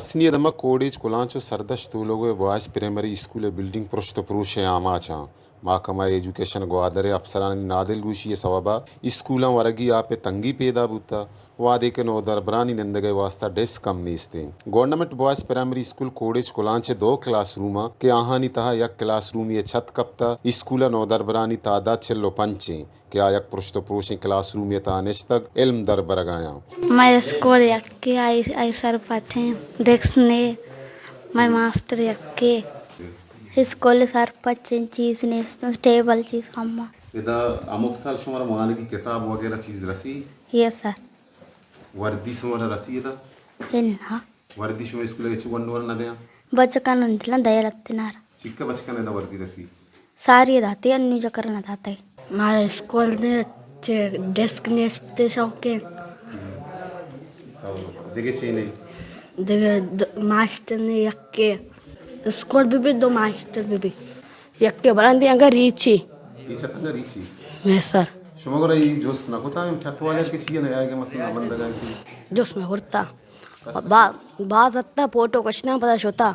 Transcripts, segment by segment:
سنی ءِ دمگ کوڑیچ کلانچ ءُ سردشت تولگ ءِ بوائز پرائمری اسکول ءِ بلڈنگ پرشت ءُ پروش ءِ آماچ آں۔ محکمہ ایجوکیشن گوادر ءِ افسرانی نادلگوشی ءِ سوب ءَ اسکولاں ورگی آپ ءِ تنگی پیدا بوتگ، وھدے کہ نودربرانی نندگ ءِ واستہ ڈیسک ہم نیست اِنت۔ گورنمنٹ بوائز پرائمری اسکول کوڑیچ کلانچ ءِ دو کلاس روم آں کہ آہانی تہا یک کلاس رومے ءِ چھت کپتگ، اسکول ءَ نودربرانی تعداد چل ءُ پنچ اِنت۔ کہ آ یک پرشت ءُ پروشیں کلاس رومے ءِ تہا نشتگ علم دربرگ ءَ آں۔ مئے اسکول یکے، آئی، آئی سرپچ ایں، ڈیسک نے، مئے ماسٹر یکے۔ اسکول سرپچ ایں، چیز نیست، ٹیبل چیز کم ایں۔ ادا ہمک سال شمارا وانگی کتاب وغیرہ چیز رسی؟ یس سر۔ وردی شمارا رسی ادا؟ انا۔ وردی شما اسکول ءَ چہ گونڈو نہ دیاں؟ بچکاں دلاں دئے لتنار۔ چکا بچکاں ادا وردی رسی؟ ساری داتے، انو چکر نہ داتے۔ ما اسکول نے چہ ڈیسک نیست شوقیں۔ دگہ چی نہیں؟ دگہ د-، ماسٹر نے یکے۔ اسکول بھی بھی دو ماسٹر بھی بھی۔ یکے بلندی انگا ریچی۔ ریچ اتنگا ریچی؟ نہیں سر۔ شما گورا یہ جست نہ کتا، چھت والے کہ چیئے نہ آئے کہ مثلاً بندگان کی؟ جست میں کرتا۔ با-، باز اتاں، پوٹو کشتاں، پدا شتاں۔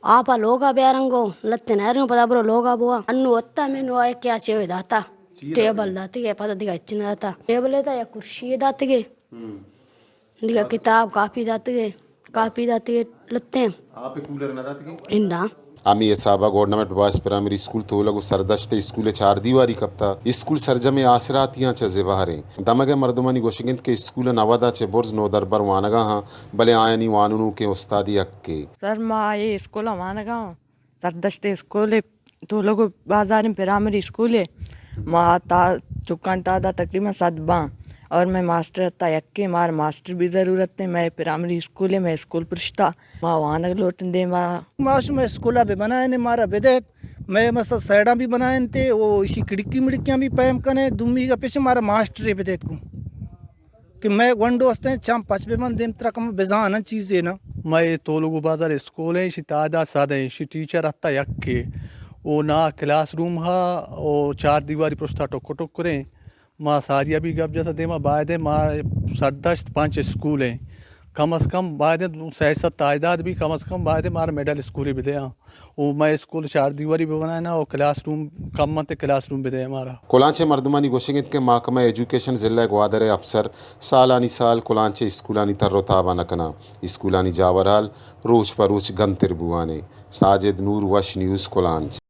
آپا لوگا بیارنگو، لتے نہروں، پدا برو لوگا بوا۔ انو اتاں میں نو آئے کیا چیوے داتا۔ چی ٹیبل داتے؟ داتگے، پدا دگہ ہچ نہ داتا۔ ٹیبل تا یا کرسی داتگے۔ ہم۔ دگہ کتاب کاپی داتگے۔ کاپی داتگے لتے۔ آپ کولر نہ داتگے؟ اندا۔ ہمے حساب ءَ گورنمنٹ بوائز پرائمری اسکول تولگ ءُ سردشت ءِ اسکول ءِ چاردیواری کپتہ۔ اسکول سرجمیں آسراتیاں چہ زبہر ایں۔ دمگ ءِ مردمانی گوشگ انت کہ اسکول ءَ نود ءَ چہ برز نودربر وانگ ءَ آں، بلے آیانی وانینوکیں استادے یکے۔ سر، ما اے اسکول ءَ وانگ ءَ آں۔ سردشت اسکول ءِ تولگ ءُ بازاریں پرائمری اسکول ءَ۔ ما تا چکانی تعداد تقریباً صد باں اور مئے ماسٹر اتاں یکے، مارا ماسٹر بھی ضرورت ایں۔ مئے پرائمری اسکول ءَ، مئے اسکول پرشتہ۔ ما وانگ لوٹیں دیما۔ ما شما اسکولا بہ بنائیں، مارا بدیت۔ مئے مثلاً سائیڈاں بھی بنائیں تے، او اشی کھڑکی مڑکیاں بھی پیم کنے، دومی گپ اش مارا ماسٹرے بدیت گوں۔ کہ مئے گونڈو استیں چم پچ بہ بند دیمترا کم بزانن چیزے نا۔ مئے تولگو بازار اسکول ایں، اشی تعداد صد ایں، اشی ٹیچر اتاں یکے۔ او نا کلاس روم ہا، او چار دیواری پرشتہ ٹکر ٹکریں۔ ما ساری ءَ بھی گپ جتہ دیما، باید ایں ما سردشت پنچ اسکول ایں، کم از کم باید ایں سئے سد تعداد بھی کم از کم باید ایں مارا مڈل اسکولے بدیاں۔ او مئے اسکول چار دیواری بہ بنائینا او کلاس روم کم انت، کلاس روم بدے مارا۔ کلانچ ءِ مردمانی گوشگ انت کہ محکمہ ایجوکیشن ضلع گوادر ءِ افسر سالانی سال کلانچ ءِ اسکولانی تر ءُ تاب ءَ نہ کناں۔ اسکولانی جاورحال روچ پہ روچ گنتر بوان ایں۔ ساجد نور، وش نیوز، کلانچ۔